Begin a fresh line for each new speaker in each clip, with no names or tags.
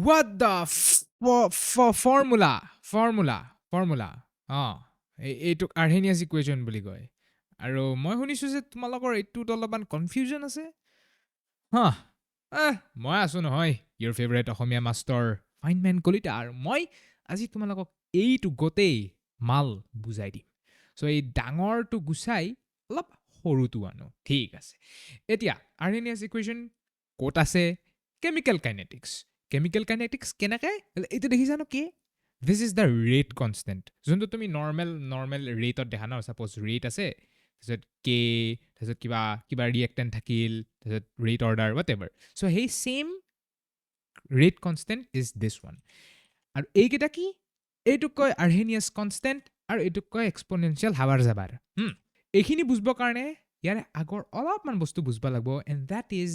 What the formula, formula, formula. অঁ, এইটোক আৰ্হেনিয়াছ equation বুলি কয়। আৰু মই শুনিছোঁ যে তোমালোকৰ এইটোত অলপমান কনফিউজন আছে। হা, মই আছোঁ নহয়, ইয়ৰ ফেভৰেট অসমীয়া মাষ্টৰ ফাইনমেন কলিতা, আৰু মই আজি তোমালোকক এইটো গোটেই মাল বুজাই দিম। চ' এই ডাঙৰটো গুচাই অলপ সৰুটো আনো, ঠিক আছে? এতিয়া আৰ্হেনিয়াছ ইকুৱেশ্যন ক'ত আছে? Chemical kinetics. Chemical kinetics কেনেকৈ? এইটো দেখিছা ন কি? This is the rate constant, যোনটো তুমি নৰ্মেল ৰেটত দেখা ন। ছাপ'জ ৰেট আছে, তাৰপিছত কে, তাৰপিছত কিবা কিবা ৰিয়েক্টেণ্ট থাকিল, তাৰপিছত ৰেট অৰ্ডাৰ, what ever. চ' সেই same rate constant is this one. আৰু এইকেইটা কি? এইটোক কয় আৰ্হেনিয়াছ কনষ্টেণ্ট আৰু এইটোক কয় এক্সপনেনচিয়েল হাবাৰ জাবাৰ। এইখিনি বুজিবৰ কাৰণে ইয়াৰে আগৰ অলপমান বস্তু বুজিব লাগিব, and that is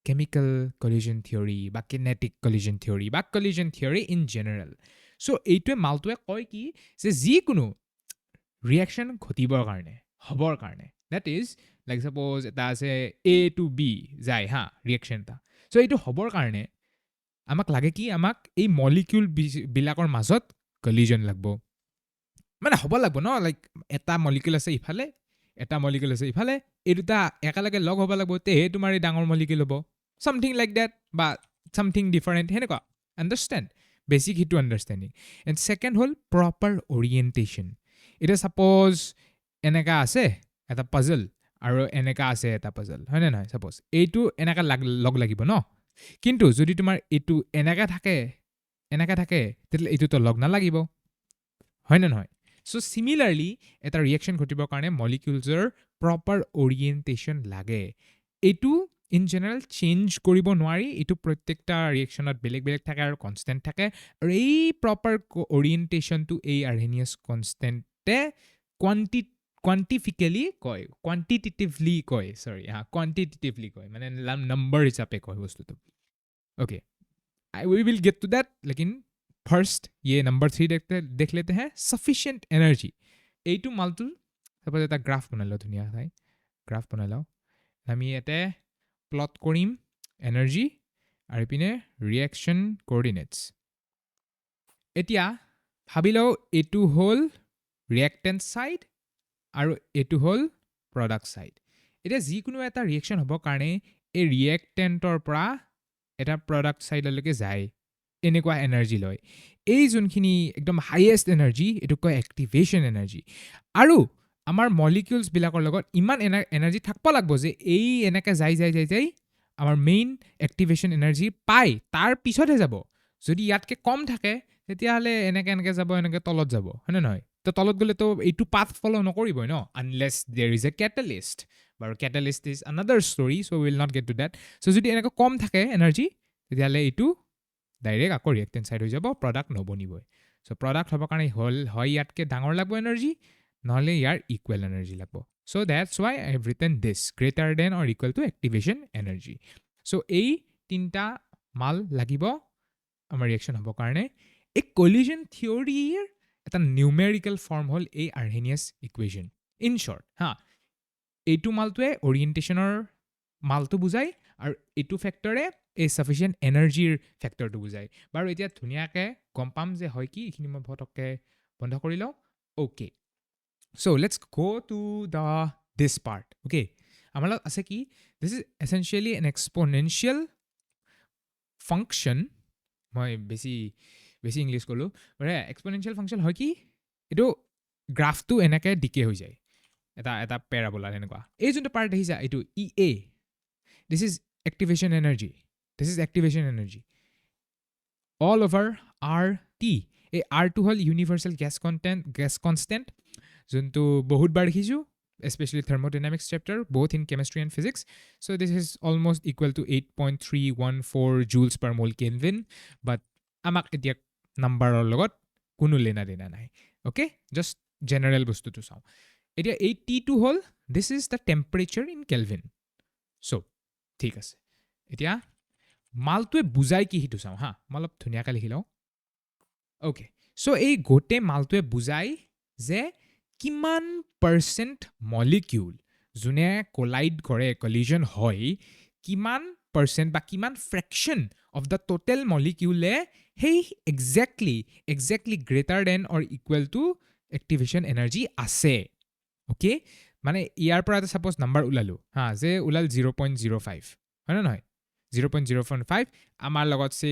chemical collision theory বা কিনেটিক কলিজন থিয়ৰী বা collision theory in general. So এইটোৱে মালটোৱে কয় কি যে যিকোনো ৰিয়েকশ্যন ঘটিবৰ কাৰণে, হ'বৰ কাৰণে, that is like suppose এটা আছে, এ টু বি যায় হা ৰিয়েকশ্যন এটা। চ' এইটো হ'বৰ কাৰণে আমাক লাগে কি? আমাক এই মলিকিউল বিলাকৰ মাজত কলিজন লাগব, মানে হ'ব লাগব ন। লাইক এটা মলিকিউল আছে ইফালে, এটা মলিকিউল আছে ইফালে, এই দুটা একেলগে লগ হ'ব লাগিব, তেহে তোমাৰ এই ডাঙৰ মলিকিউল হ'ব, ছামথিং লাইক that বা ছামথিং ডিফাৰেণ্ট সেনেকুৱা। আণ্ডাৰষ্টেণ্ড? বেছিক সেইটো আণ্ডাৰষ্টেণ্ডিং। এণ্ড ছেকেণ্ড হ'ল প্ৰপাৰ অৰিয়েণ্টেশ্যন। এতিয়া ছাপ'জ এনেকা আছে এটা পাজল আৰু এনেকা আছে এটা পাজল, হয়নে নহয়? ছাপ'জ এইটো এনেকা লগ লাগিব ন। কিন্তু যদি তোমাৰ এইটো এনেকা থাকে, এনেকা থাকে, তেতিয়াহ'লে এইটোতো লগ নালাগিব, হয়নে নহয়? চ' চিমিলাৰলি এটা ৰিয়েকশ্যন ঘটিবৰ কাৰণে মলিকিউলছৰ প্ৰপাৰ অৰিয়েণ্টেশ্যন লাগে। এইটো ইন জেনেৰেল চেঞ্জ কৰিব নোৱাৰি। এইটো প্ৰত্যেকটা ৰিয়েকশ্যনত বেলেগ বেলেগ থাকে আৰু কনষ্টেণ্ট থাকে। আৰু এই প্ৰপাৰ অৰিয়েণ্টেশ্যনটো এই আৰ্হেনিয়াছ কনষ্টেণ্টে কোৱান্টিফিকেলি কয়, কোৱান্টিটেটিভলি কয়, চৰি, হা, কোৱান্টিটেটিভলি কয়, মানে নম্বৰ হিচাপে কয় বস্তুটো। Okay, I we will get to that, लेकिन ফাৰ্ষ্ট ये নম্বৰ থ্ৰী देख लेते हैं, सफिशिएंट एनार्जी। এইটো মালটো চাপ'জ এটা গ্ৰাফ বনাই লওঁ, ধুনীয়া চাই গ্ৰাফ বনাই লওঁ। আমি ইয়াতে প্লট কৰিম এনাৰ্জি আৰু ইপিনে ৰিয়েকশ্যন কৰ্ডিনেটছ। এতিয়া ভাবি লওঁ এইটো হ'ল ৰিয়েক্টেণ্ট ছাইড আৰু এইটো হ'ল প্ৰডাক্ট ছাইড। এতিয়া যিকোনো এটা ৰিয়েকশ্যন হ'বৰ কাৰণে এই ৰিয়েক্টেণ্টৰ পৰা এটা প্ৰডাক্ট ছাইডলৈকে যায়, এনেকুৱা এনাৰ্জি লয়। এই যোনখিনি একদম হাইয়েষ্ট এনাৰ্জি, এইটোক কয় এক্টিভেশ্যন এনাৰ্জি। আৰু আমাৰ মলিকিউলছবিলাকৰ লগত ইমান এনাৰ্জি থাকিব লাগিব যে এই এনেকৈ যাই যাই যাই যাই আমাৰ মেইন এক্টিভেশ্যন এনাৰ্জি পায়, তাৰ পিছতহে যাব। যদি ইয়াতকৈ কম থাকে, তেতিয়াহ'লে এনেকৈ এনেকৈ যাব, এনেকৈ তলত যাব, হয়নে নহয়? তো তলত গ'লেতো এইটো পাথ ফ'ল' নকৰিবই ন, unless there is a catalyst। বাৰু, catalyst is another story, so will not get to that. So যদি এনেকৈ কম থাকে এনাৰ্জি, তেতিয়াহ'লে এইটো ডাইৰেক্ট আকৌ ৰিয়েক্টেণ্ট ছাইড হৈ যাব, প্ৰডাক্ট নবনিবই। চ' প্ৰডাক্ট হ'বৰ কাৰণে হ'ল হয় ইয়াতকৈ ডাঙৰ লাগিব এনাৰ্জি, নহ'লে ইয়াৰ ইকুৱেল এনাৰ্জি লাগিব। So that's why I have written this greater than or equal to activation energy. So এই তিনিটা মাল লাগিব আমাৰ ৰিয়েকশ্যন হ'বৰ কাৰণে। এই কলিজন থিয়ৰীৰ এটা নিউমেৰিকেল ফৰ্ম হ'ল এই আৰ্হেনিয়াছ ইকুৱেশ্যন। ইন শ্বৰ্ট হা, এইটো মালটোৱে অৰিয়েণ্টেশ্যনৰ মালটো বুজায় আৰু এইটো ফেক্টৰে এই চাফিচিয়েণ্ট এনাৰ্জিৰ ফেক্টৰটো বুজায়। বাৰু, এতিয়া ধুনীয়াকৈ গম পাম যে হয় কি। এইখিনি মই ফটককৈ বন্ধ কৰি লওঁ। Okay, so let's go to the this part. Okay, আমাৰ লগত আছে কি? This is essentially an exponential function. মই বেছি বেছি ইংলিছ ক'লোঁ। মানে এক্সপনেনচিয়েল ফাংচন হয় কি? এইটো গ্ৰাফটো এনেকৈ ডিকে হৈ যায়, এটা এটা পেৰাবোলা এনেকুৱা। এই যোনটো পাৰ্ট দেখিছা, এইটো Ea, this is activation energy. This is activation energy all over RT. এই আৰটো হ'ল universal gas constant, যোনটো বহুতবাৰ দেখিছোঁ, especially thermodynamics chapter, both in chemistry and physics. So this is almost equal to 8.314 joules per mole Kelvin, but আমাক এতিয়া নাম্বাৰৰ লগত কোনো লেনা দেনা নাই। অ'কে, জাষ্ট জেনেৰেল বস্তুটো চাওঁ। এতিয়া এই টিটো হ'ল, this is the temperature in Kelvin. So ঠিক আছে, এতিয়া মালটোৱে বুজাই কি সেইটো চাওঁ। হা, মই অলপ ধুনীয়াকৈ লিখি লওঁ। অ'কে, চ' এই গোটেই মালটোৱে বুজাই যে কিমান পাৰ্চেণ্ট মলিকিউল যোনে কলাইড কৰে, কলিজন হয়, কিমান পাৰ্চেণ্ট মলিকিউল পাৰ্চেণ্ট বা কিমান ফ্ৰেকশ্যন অফ the total মলিকিউলে সেই exactly greater than or equal to activation energy আছে। অ'কে, মানে ইয়াৰ পৰা এটা ছাপ'জ নাম্বাৰ ওলালোঁ হা, যে ওলাল 0.05, হয়নে নহয়? 0.015। আমাৰ লগত চে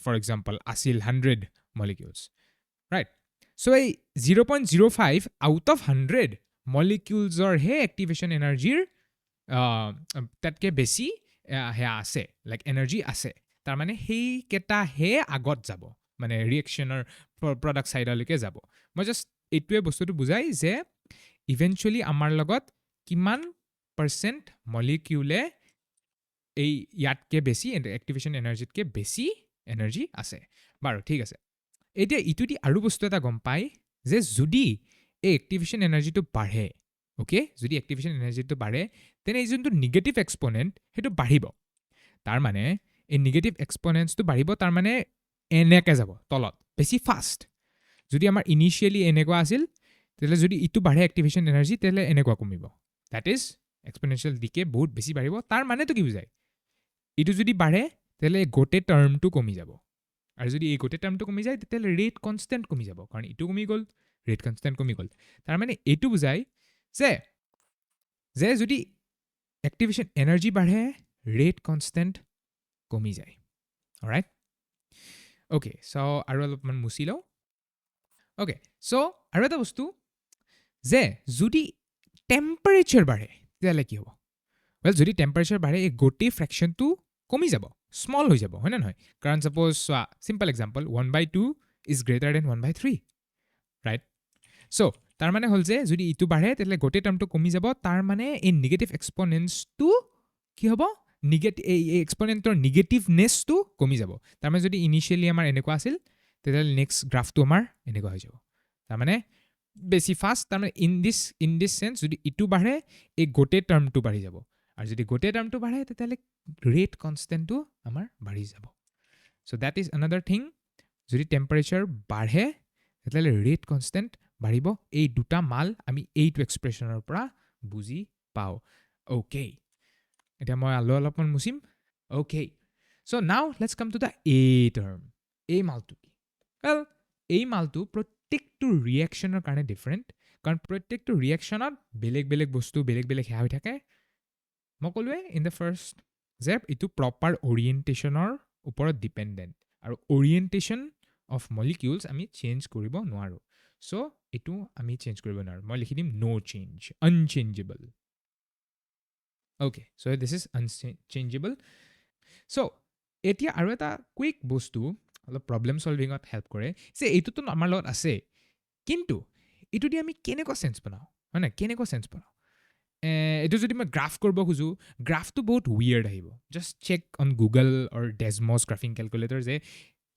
ফৰ এক্সাম্পল আছিল 100 মলিকিউলছ, ৰাইট? চ' এই 0.05 out of 100 মলিকিউলছৰহে activation এনাৰ্জিৰ তাতকৈ বেছি সেয়া আছে, লাইক এনাৰ্জি আছে। তাৰমানে সেইকেইটাহে আগত যাব, মানে ৰিয়েকশ্যনৰ প্ৰডাক্ট ছাইডলৈকে যাব। মই জাষ্ট এইটোৱে বস্তুটো বুজাই যে ইভেঞ্চুৱেলি আমাৰ লগত কিমান পাৰ্চেণ্ট মলিকিউলে এই ইয়াতকৈ বেছি এক্টিভেশ্যন এনাৰ্জিতকৈ বেছি এনাৰ্জি আছে। বাৰু, ঠিক আছে। এতিয়া ইটো দি আৰু বস্তু এটা গম পায় যে যদি এই এক্টিভেশ্যন এনাৰ্জিটো বাঢ়ে, অ'কে, যদি এক্টিভেশ্যন এনাৰ্জিটো বাঢ়ে, তেনে এই যোনটো নিগেটিভ এক্সপনেণ্ট সেইটো বাঢ়িব। তাৰমানে এই নিগেটিভ এক্সপনেণ্টছটো বাঢ়িব, তাৰমানে এনেকৈ যাব তলত বেছি ফাষ্ট। যদি আমাৰ ইনিচিয়েলি এনেকুৱা আছিল, তেতিয়াহ'লে যদি ইটো বাঢ়ে এক্টিভেশ্যন এনাৰ্জি, তেতিয়াহ'লে এনেকুৱা কমিব। That is exponential decay বহুত বেছি বাঢ়িব। তাৰ মানেটো কি বুজায়? এইটো যদি বাঢ়ে, তেতিয়াহ'লে গোটেই টাৰ্মটো কমি যাব আৰু যদি এই গোটেই টাৰ্মটো কমি যায়, তেতিয়াহ'লে ৰেট কনষ্টেণ্ট কমি যাব, কাৰণ ইটো কমি গ'ল, ৰেট কনষ্টেণ্ট কমি গ'ল। তাৰমানে এইটো বুজায় যে যদি এক্টিভেশ্যন এনাৰ্জি বাঢ়ে, ৰেট কনষ্টেণ্ট কমি যায়। ৰাইট, অ'কে, চ' আৰু অলপমান মুচি লওঁ। অ'কে, চ' আৰু এটা বস্তু যে যদি টেম্পাৰেচাৰ বাঢ়ে, তেতিয়াহ'লে কি হ'ব? ৱেল, যদি টেম্পাৰেচাৰ বাঢ়ে, এই গোটেই ফ্ৰেকশ্যনটো কমি যাব, স্মল হৈ যাব, হয়নে নহয়? কাৰণ ছাপ'জ চোৱা, simple example, 1/2 is greater than 1/3, right? So তাৰমানে হ'ল যে যদি ইটো বাঢ়ে, তেতিয়াহ'লে গোটেই টাৰ্মটো কমি যাব। তাৰমানে এই নিগেটিভ এক্সপনেঞ্চটো কি হ'ব? এই এক্সপনেণ্টৰ নিগেটিভনেছটো কমি যাব। তাৰমানে যদি ইনিচিয়েলি আমাৰ এনেকুৱা আছিল, তেতিয়াহ'লে নেক্সট গ্ৰাফটো আমাৰ এনেকুৱা হৈ যাব, তাৰমানে বেছি ফাষ্ট। তাৰমানে ইন দিছ চেন্স যদি ইটো বাঢ়ে, এই গোটেই টাৰ্মটো বাঢ়ি যাব আৰু যদি গোটেই টাৰ্মটো বাঢ়ে, তেতিয়াহ'লে ৰেট কনষ্টেণ্টটো আমাৰ বাঢ়ি যাব। So that is another thing. যদি টেম্পাৰেচাৰ বাঢ়ে, তেতিয়াহ'লে ৰেট কনষ্টেণ্ট বাঢ়িব। এই দুটা মাল আমি এইটো এক্সপ্ৰেশ্যনৰ পৰা বুজি পাওঁ। অ'কে, এতিয়া মই আলু অলপমান মুচিম। Okay, so now let's come to the A term. এই মালটো কি? ৱেল, এই মালটো প্ৰত্যেকটো ৰিয়েকশ্যনৰ কাৰণে ডিফাৰেণ্ট, কাৰণ প্ৰত্যেকটো ৰিয়েকশ্যনত বেলেগ বেলেগ বস্তু, বেলেগ বেলেগ সেয়া হৈ থাকে। মই ক'লোৱে ইন the first যে এইটো প্ৰপাৰ অৰিয়েণ্টেশ্যনৰ ওপৰত ডিপেণ্ডেণ্ট আৰু অৰিয়েণ্টেশ্যন অফ মলিকিউলছ আমি চেঞ্জ কৰিব নোৱাৰোঁ। চ' এইটো আমি চেঞ্জ কৰিব নোৱাৰোঁ। মই লিখি দিম no change, unchangeable. Okay, so this is unchangeable. So এতিয়া আৰু এটা কুইক বস্তু, অলপ প্ৰব্লেম চলভিঙত হেল্প কৰে যে এইটোতো আমাৰ লগত আছে, কিন্তু এইটো দি আমি কেনেকুৱা চেঞ্চ বনাওঁ, হয় নাই? কেনেকুৱা চেঞ্চ বনাওঁ? এইটো যদি মই গ্ৰাফ কৰিব খোজোঁ, গ্ৰাফটো বহুত উইয়াৰ্ড আহিব। Just check on Google or Desmos graphing calculator যে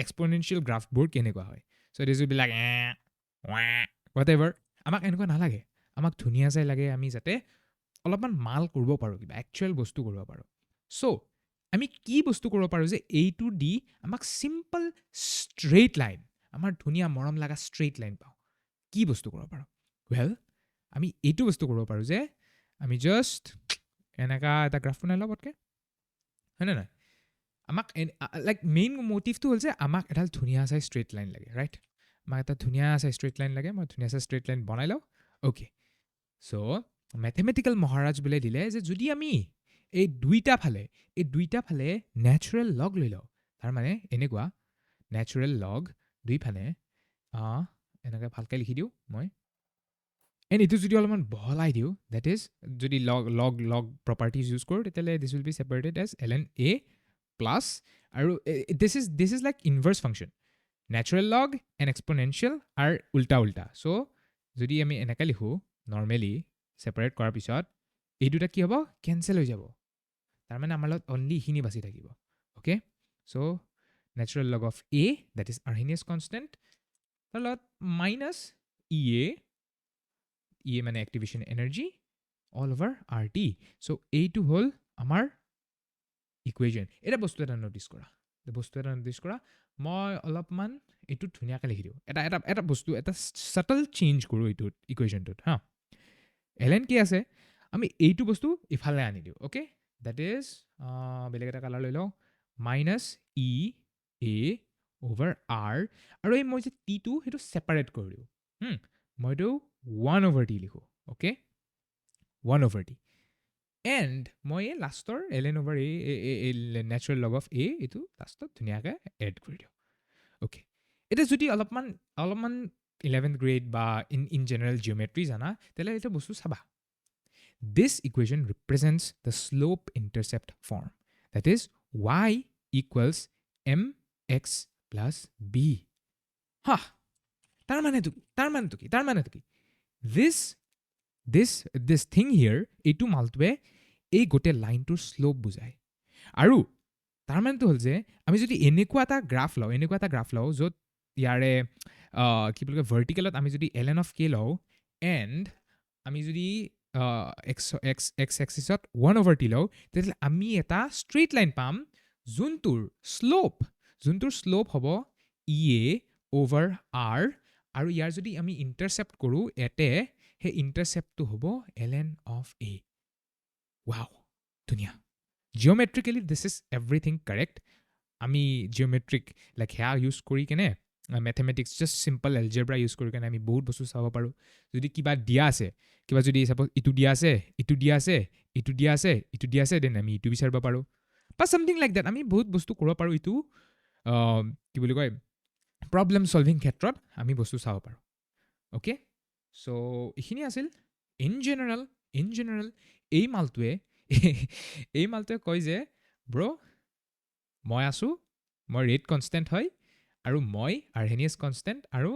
এক্সপনেনচিয়েল গ্ৰাফবোৰ কেনেকুৱা হয়। So this will be like whatever. আমাক এনেকুৱা নালাগে, আমাক ধুনীয়া চাই লাগে, আমি যাতে অলপমান মাল কৰিব পাৰোঁ, কিবা একচুৱেল বস্তু কৰিব পাৰোঁ। চ' আমি কি বস্তু কৰিব পাৰোঁ যে এইটো দি আমাক চিম্পল ষ্ট্ৰেইট লাইন, আমাৰ ধুনীয়া মৰম লগা ষ্ট্ৰেইট লাইন পাওঁ? কি বস্তু কৰিব পাৰোঁ? ৱেল, আমি এইটো বস্তু কৰিব পাৰোঁ যে আমি জাষ্ট এনেকুৱা এটা গ্ৰাফ বনাই লওঁ পটকৈ, হয়নে নহয়? আমাক লাইক মেইন মটিভটো হ'ল যে আমাক এডাল ধুনীয়া চাই ষ্ট্ৰেইট লাইন লাগে, ৰাইট? আমাক এটা ধুনীয়া চাই ষ্ট্ৰেইট লাইন লাগে। মই ধুনীয়া চাই ষ্ট্ৰেইট লাইন বনাই লওঁ। অ'কে, চ' মেথমেটিকেল মহাৰাজ বোলে দিলে যে যদি আমি এই দুইটা ফালে নেচাৰেল লগ লৈ লওঁ, তাৰমানে এনেকুৱা নেচাৰেল লগ দুইফালে, এনেকৈ ভালকৈ লিখি দিওঁ মই, এণ্ড এইটো যদি অলপমান বহলাই দিওঁ, that is যদি লগ প্ৰপাৰ্টিজ ইউজ কৰোঁ, তেতিয়াহ'লে this will be separated as ln A plus আৰু this is like inverse function. Natural log and exponential are উল্টা উল্টা। চ' যদি আমি এনেকৈ লিখোঁ, নৰ্মেলি ছেপাৰেট কৰাৰ পিছত এই দুটা কি হ'ব? কেঞ্চেল হৈ যাব। তাৰমানে আমাৰ লগত অনলি এইখিনি বাচি থাকিব। Okay, so natural log of A, that is Arrhenius constant, তাৰ লগত minus E A, E A মানে activation energy, all over RT. So এইটো হ'ল আমাৰ ইকুৱেশ্যন। এটা বস্তু এটা ন'টিছ কৰা, বস্তু এটা ন'টিছ কৰা। মই অলপমান এইটোত ধুনীয়াকৈ লিখি দিওঁ। এটা বস্তু, এটা ছাটল চেঞ্জ কৰোঁ এইটোত, ইকুৱেশ্যনটোত। হা, এল এন কি আছে, আমি এইটো বস্তু ইফালে আনি দিওঁ। Okay, That is, বেলেগ এটা কালাৰ লৈ লওঁ, minus e A over r। আৰু এই মই যে টিটো সেইটো ছেপাৰেট কৰি দিওঁ। মই এইটো ওৱান অভাৰ টি লিখোঁ, okay, one over t। And মই এই লাষ্টৰ l n over a natural log of a, এইটো লাষ্টত ধুনীয়াকৈ এড কৰি দিওঁ, অ'কে। এতিয়া যদি অলপমান 11th grade বা ইন জেনেৰেল জিঅ'মেট্ৰি জানা, তেতিয়াহ'লে এইটো বস্তু চাবা। This equation represents the slope intercept form, that is, y equals m x plus b। হা, তাৰ মানেটো কি? তাৰ মানেটো কি? তাৰ মানেটো কি? This thing here, এইটো মালটোৱে এই গোটেই লাইনটোৰ শ্লোপ বুজায়। আৰু তাৰ মানেটো হ'ল যে আমি যদি এনেকুৱা এটা গ্ৰাফ লওঁ, এনেকুৱা এটা গ্ৰাফ লওঁ য'ত ইয়াৰে কি বুলি কয়, ভাৰ্টিকেলত আমি যদি এল এন অফ কে লওঁ এণ্ড আমি যদি এক্স এক্সিছত ওৱান অভাৰ টি লওঁ, তেতিয়াহ'লে আমি এটা ষ্ট্ৰেইট লাইন পাম যোনটোৰ শ্লোপ হ'ব ই এ অভাৰ আৰ। আৰু ইয়াৰ যদি আমি ইণ্টাৰচেপ্ট কৰোঁ এতে, সেই ইণ্টাৰচেপ্টটো হ'ব l n of a। Wow, ধুনীয়া। Geometrically this is everything correct। আমি জিঅ'মেট্ৰিক লাইক সেয়া ইউজ কৰি কেনে, mathematics, just simple algebra use কৰি কেনে আমি বহুত বস্তু চাব পাৰোঁ। যদি কিবা দিয়া আছে, কিবা যদি চাপ'জ ইটো দিয়া আছে, ইটো দিয়া আছে, ইটো দিয়া আছে, ইটো দিয়া আছে, then আমি ইটো বিচাৰিব পাৰোঁ বা ছামথিং লাইক that. আমি বহুত বস্তু কৰিব পাৰোঁ। ইটো কি বুলি কয়, প্ৰব্লেম ছলভিং ক্ষেত্ৰত আমি বস্তু চাব পাৰোঁ, অ'কে। চ' এইখিনি আছিল ইন জেনেৰেল। এই মালটোৱে কয় যে ব্ৰ', মই আছোঁ, মই ৰেট কনষ্টেণ্ট হয় আৰু মই আৰ্হেনিয়াছ কনষ্টেণ্ট আৰু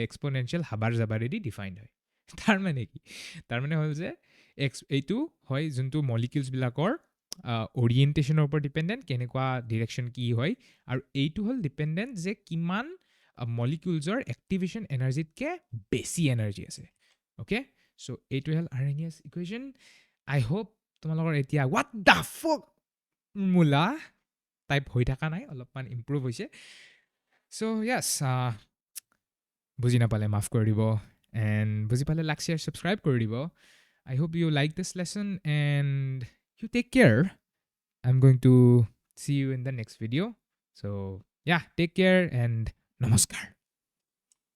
এক্সপনেনচিয়েল হাবাৰ জাবাৰেদি ডিফাইণ্ড হয়। তাৰ মানে কি? তাৰ মানে হ'ল যে এক্স এইটো হয় যোনটো মলিকিউলছবিলাকৰ অৰিয়েণ্টেশ্যনৰ ওপৰত ডিপেণ্ডেণ্ট, কেনেকুৱা ডিৰেকশ্যন কি হয়। আৰু এইটো হ'ল ডিপেণ্ডেণ্ট যে কিমান মলিকিউলছৰ এক্টিভেশ্যন এনাৰ্জিতকৈ বেছি এনাৰ্জি আছে, অ'কে। চ' এইটোৱে হ'ল আৰ্হেনিয়াছ ইকুৱেশ্যন। আই হোপ তোমালোকৰ এতিয়া what the fuck মূলা টাইপ হৈ থকা নাই, অলপমান ইম্প্ৰুভ হৈছে। চ' য়েছ, বুজি নাপালে মাফ কৰি দিব এণ্ড বুজি পালে লাইক, শ্বেয়াৰ, ছাবস্ক্ৰাইব কৰি দিব। I hope you like this lesson and you take care. I am going to see you in the next video. So yeah, take care and নমস্কাৰ।